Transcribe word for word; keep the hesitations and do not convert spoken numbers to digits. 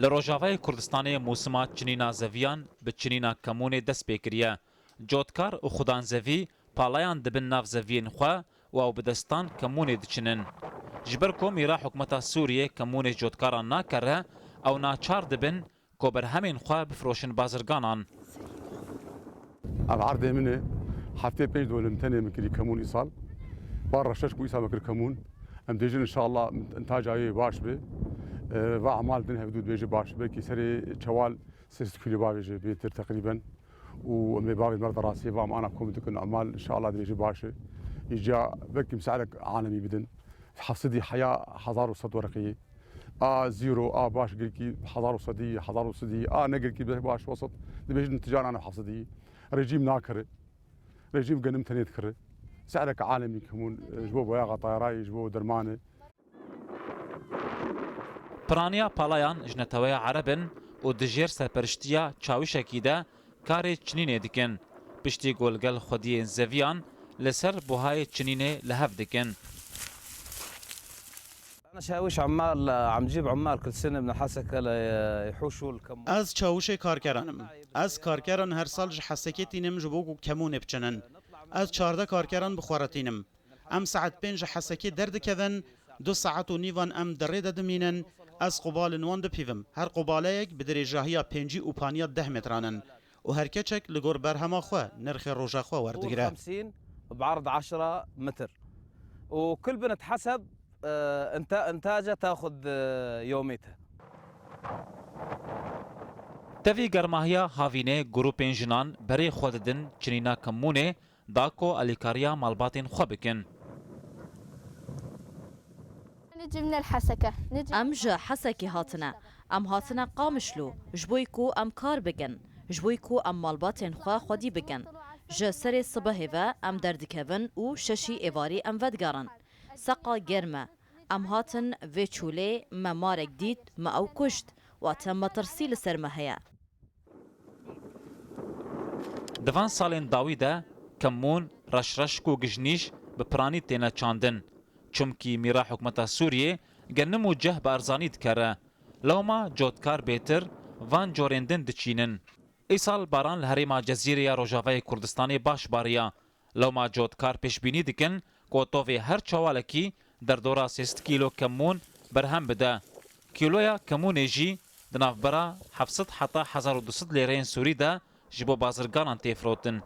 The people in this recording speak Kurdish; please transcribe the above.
Li Rojavayê Kurdistanê mûsima çinîna zeviyan bi çinîna kemûnê dest pê kiriye. Cotkar û xudan zevî palayan dibin nav zeviyên xwe û ew bi destan kemûnê diçinin. Ji ber ku mîra hikûmeta Sûriyê kemûnê cotkaran nakere, ew naçar dibin ku berhemên xwe bifroşin bazirganan. Ev erdê min e. Heftê pênc dolim tenê min kirî kemûn îsal. Bar reşeş ku îsal me kir kemûn. Em dêjin inşallah intaca wê baş be. E, va emal din hevdû dibêje baş. Belkî serê çewal sêsed kîlo bavêje bêtir teqrîben. Û em ê bavê mer de rastiyê va em ana kom dikin emal inşallah dibêje baş e. Îca belkî misaelek alemî bidin. Hefsedî heya hezar û sed wereqeyê. A zîro, a baş girkî hezar û sedî, hezar û sedî, a ne girkî be baş wesat, dibêjin ticaran hezar û sedî. Rejîm nakire. Rejîm genim tenê dikire. Se'reke alemî hemûn, e, ji bo boyaxa tayarayê, ji bo dermanê. Piraniya palayan ji neteweya Ereb in û di jêr serperiştiya çawişekî de karê çinînê dikin. Piştî ku li gel xwediyên zeviyan li ser buhayê çinînê li hev dikin. أنا شاويش عمال، عم جيب عمال كل سنة من الحسكة ليحوشوا الكمون. Ez çawişê karkeran im. Ez karkeran her sal ji Hesekê tînim ji bo ku kemûnê biçinin. Ez çardeh karkeran bi xwe re tînim. Em saet pênc ji Hesekê derdikevin, du saet û nîvan em di rê de dimînin, ez qubalên wan dipîvim. Her qubaleyek bi dirêjahiya pêncî û paniya deh metran in û her keçek li gor berhema xwe nirxê roja xwe werdigire. خمسين بعرض عشرة متر. وكل بنت حسب، آه، إنتا-، إنتاجها تاخذ، آه، يوميتها. Tevî germahiya havînê grûpên jinan berê xwe didin çinîna kemûnê da ku alîkariya malbatên xwe bikin. نجي من الحسكة. نجي Em ji Hesekê hatine. Em hatine Qamişlo, ji bo ku em kar bikin, ji bo ku em malbatên xwe xwedî bikin. Ji serê sibehê ve em derdikevin û şeşî êvarî em vedigerin. Seqa germ e. Em hatin vê çolê, me marek dît, me ew kuşt. Wate metirsî li ser me heye. Di van salên dawî de kemûn, reşreşk û gijnîş bi piranî têne çandin. Çimkî mîra hikûmeta Sûriyê genim û ceh bi erzanî dikere. Lewma cotkar bêtir van corên din diçînin. Îsal baran li herêma Cezîrê ya Rojavayê Kurdistanê baş bariya. Lewma cotkar pêşbînî dikin ku tovê her çewalekî derdora sêsed kîlo kemûn berhem bide. Kîloya kemûnê jî di navbera heft sed heta hezar û du sed lêreyên Sûrî de ji bo bazirganan tê firotin.